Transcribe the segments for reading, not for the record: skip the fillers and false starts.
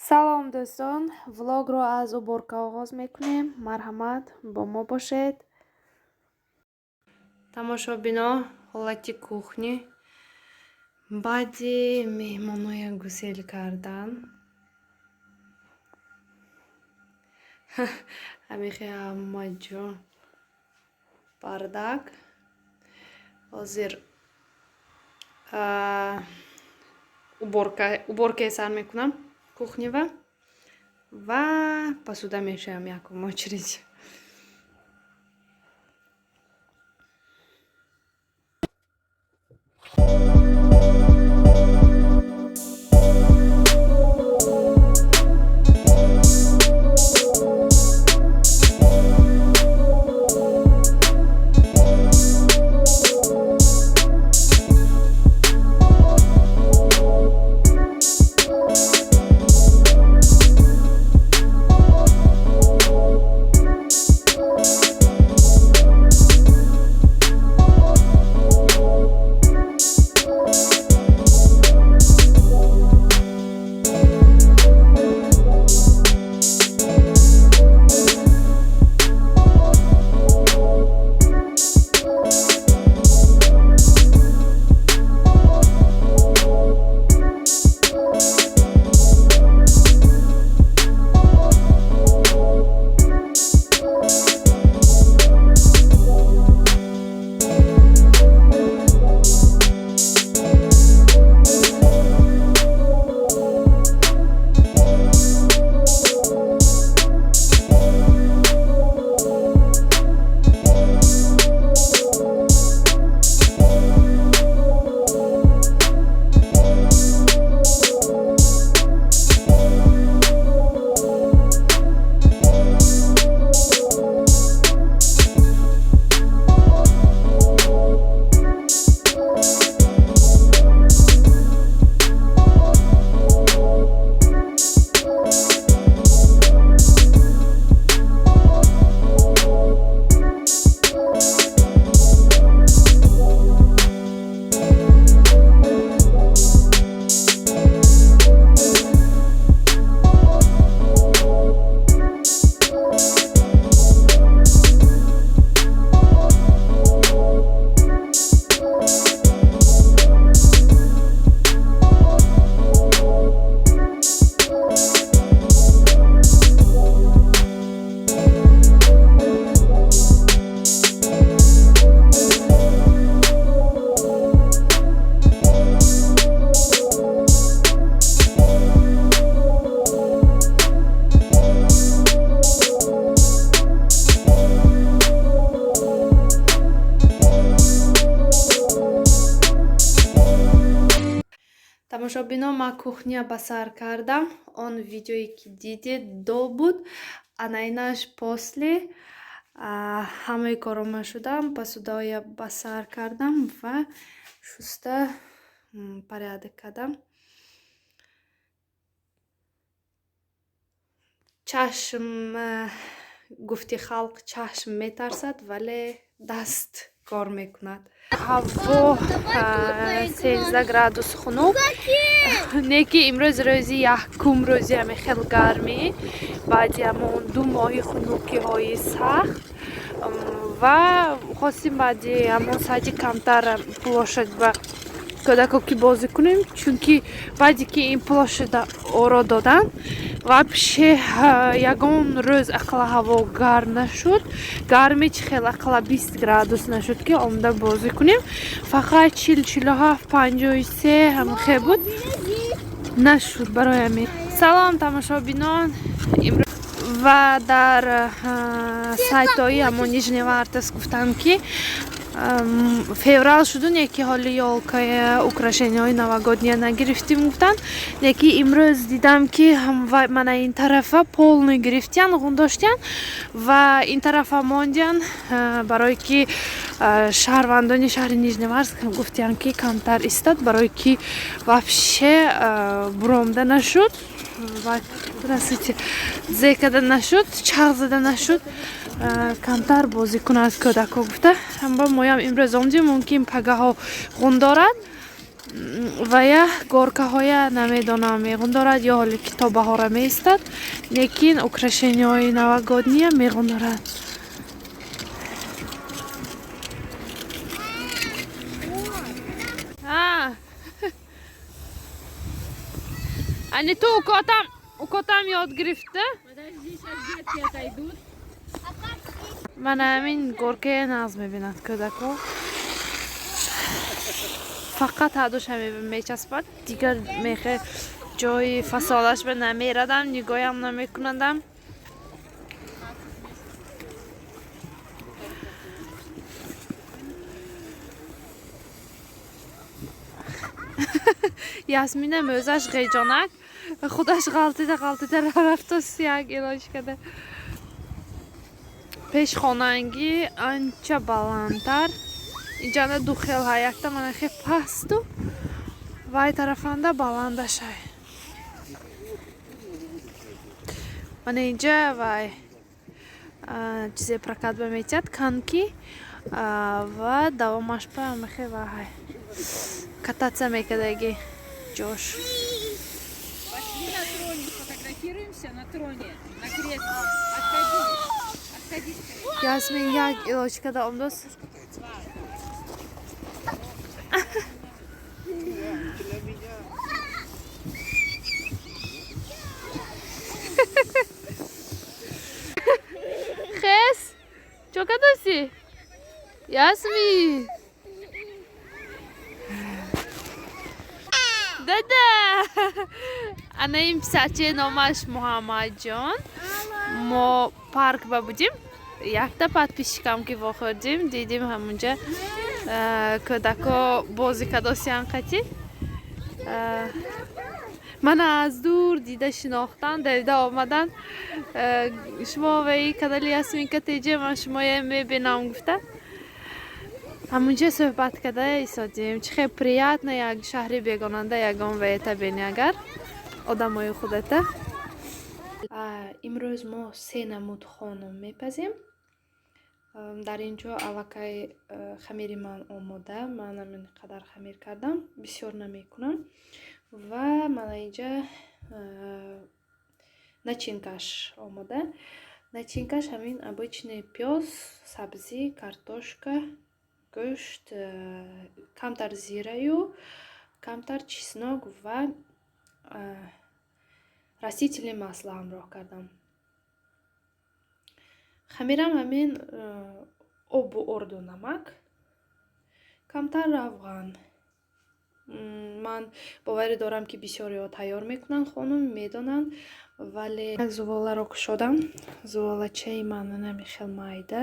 Салом, дӯстон! Влогро аз уборка оғоз мекунем. Марҳамат, бо мо бошед. Тамошобино, ҳолати кухни баъди меҳмоноя гусел кардан. Ҳамихе ҳама ҷо бардак. Ҳозир уборкае сар мекунам кухнева ва посуда мешӯям якум очередь. Тамошобино, ман кухня ба сар кардам. Он видеое, ки дидед, до буд, ана инаш после. Ҳамаи корома шудам, посудаоя ба сар кардам ва шуста порядок кардам. Чашм, гуфти халқ, чашм метарсад, вале даст кор мекунад. Ҳаво 13 градус хунук, не ки имрӯз рӯзи якум, рӯзи ҳаме хел гармӣ баъди ҳамон 2 моҳи хунукиҳои сахт. Ва хостем баъди ҳамон саати камтар площадь ба кӯдако ки бозӣ кунем, чунки баъде ки ин площада оро доданд, вообще ягон рӯз ақла ҳаво гарм нашуд. Гарми чӣ хел, ақла 20 градус нашуд, ки омада бозӣ кунем. Фақат 40, 47, 53 ҳамхе буд, нашуд. Барои ҳамин, салом, тамошобинон! Ва дар сайтҳои ҳамон Нижневартовск гуфтанд, ки феврал шуду, неки ҳоли ёлкая, украшенияҳои новогодния нагирифтим, гуфтанд. Неки имрӯз дидам, ки мана ин тарафа полный гирифтиян, ғундоштиян ва ин тарафа мондиян, барое ки шаҳрвандони шаҳри Нижневартовск гуфтиян, ки камтар истад, барое ки вообще буромда нашуд, здравствуйте, зекада нашуд, чағ зада нашуд, камтар бозӣ кунад кӯдако, гуфта. Ҳамба моям имрӯз омдем, мумкин пагаҳо ғун дорад. Ва я горкаҳоя намедонам, меғун дорад ё ҳоле ки то баҳора меистад, лекин украшенияҳои новогодния меғун дорад. А. Ани ту укотам ёд гирифта? Подожди, сейчас детки отойдут. Мана ҳамин горкая нағз мебинад кӯдако. Фақат ҳардуша мечаспад, дигар мехе ҷои фасолаш ба намерадам, нигоҳам намекунадам. Ясмина мӯзаш ғеҷонак, худаш ғалтида ғалтида рафтос, як илоҷ када. Пешхонангӣ анча баландтар. Инҷанда ду хел ҳай, якта мана хе пасту вай тарафанда баландашай. Мана инҷа вай чизе прокат ба метиҳад, коньки, ва давомаш па мехе вай кататься мекардаги ҷош. Пошли на троне, сфотографируемся на троне, на кресле. Отходи, отходи скорее. Ясмин як илоҷ када омдос. Для меня. Хес, чо кадоси, Ясмин? Дада, ана ин писарчаи номаш Муҳаммадҷон. Мо парк ба будим, якта подписчикам ки вохӯрдим, дидим ҳамунҷа кӯдако бозӣ кадосиян қатӣ. Мана аз дур дида шинохтан, давида омадан. Шумо ваи канали Ясминка теҷа, ман шумоя мебинам, гуфта. Ҳамунҷа суҳбат карда истодем. Чӣ хел приятно, як шаҳри бегонанда ягон ваета бини, агар одамои худата. Имрӯз мо се намуд хонум мепазем. Дар ин ҷо аллакай хамири ман омода. Ман ҳамин қадар хамир кардам, бисёр намекунам. Ва мана инҷа начинкаш омода. Начинкаш ҳамин обычный пёз, сабзӣ, картошка, гӯшт, камтар зираю камтар чеснок ва растительное масло ҳамроҳ кардам. Хамирам ҳамин обу орду намак, камтар равған. Ман боварӣ дорам, ки бисёриҳо тайёр мекунанд хонум, медонанд, вале як зуволаро кушодам. Зуволачаи ман ҳамин хел майда,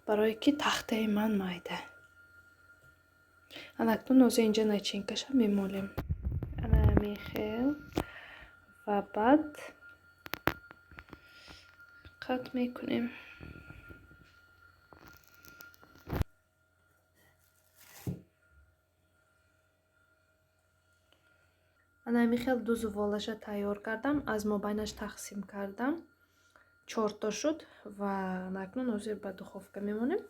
барое ки тахтаи ман майда. Анакнун ҳозир инҷа начинкаша мемолем, ана ҳамин хел, ва баъд қатъ мекунем. Ана ҳамин хел ду зуволаша тайёр кардам, аз мобайнаш тақсим кардам, чорто шуд. Ва анакнун ҳозир ба духовка мемонем.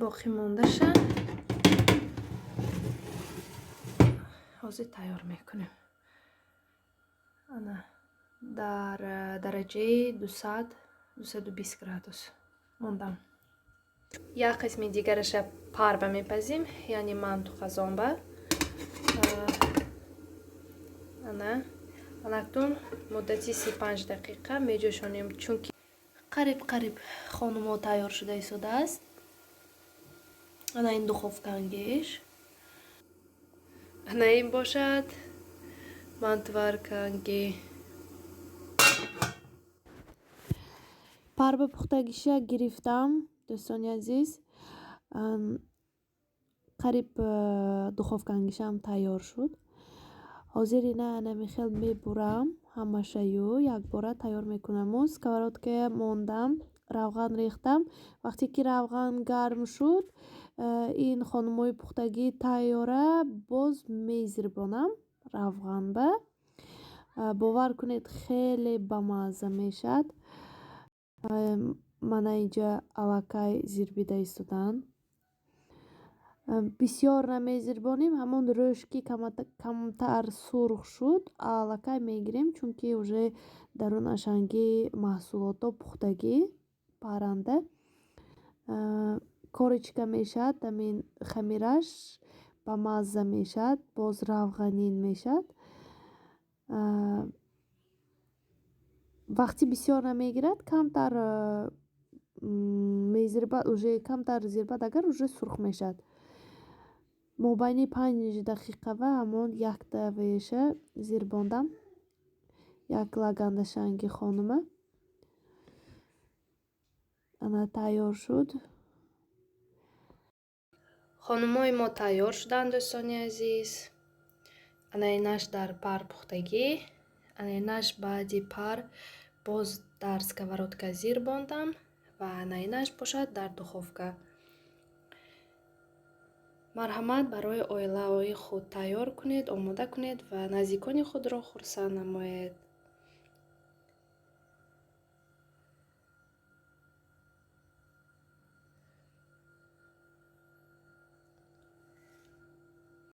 Боқӣ мондаша ҳозир тайёр мекунем. Ана дар дараҷаи 200, 220 градус мондам. Як қисми дигараша парба мепазим, яъне манту қазонба. Ана анакнун муддати 35 дақиқа меҷӯшонем, чунки қариб қариб хонумо тайёр шуда истодааст. Ана ин духовкаангеш, ана ин бошад мантуварканги. Парба пухтагиша гирифтам, дӯстони азиз. Қариб духовкаангишам тайёр шуд. Ҳозир ина анами хел мебурам ҳамашаю, якбора тайёр мекунаму сковородкая мондам, равған рехтам. Вақте ки равған гарм шуд, ин хонумои пухтагӣ тайёра боз мезирбонам равғанба. Бовар кунед, хеле бамазза мешавад. Мана инҷа аллакай зирбида истоданд. Бисёр намезирбонем, ҳамон рӯш ки камтар сурх шуд, аллакай мегирем, чунки уже дарунашанги маҳсулотҳо пухтагӣ, паранда корочка мешавад, ҳамин хамираш ба мазза мешавад, боз равғанин мешавад. Вақти бисёр намегирад, камтар мезирбад, уже камтар зирбад, агар уже сурх мешавад. Мобайни 5 дақиқава ҳамон якта веша зирбондам, як лагандашанги хонума. Ана, тайёр шуд. Хонумои мо тайёр шуданд, дӯстони азиз. Ана, инаш дар пар пухтагӣ, ана, инаш баъди пар боз дар сковородка зир бондам ва ана, инаш бошад дар духовка. Марҳамат, барои оилаҳои худ тайёр кунед, омода кунед ва наздикони худро хурсанд намоед.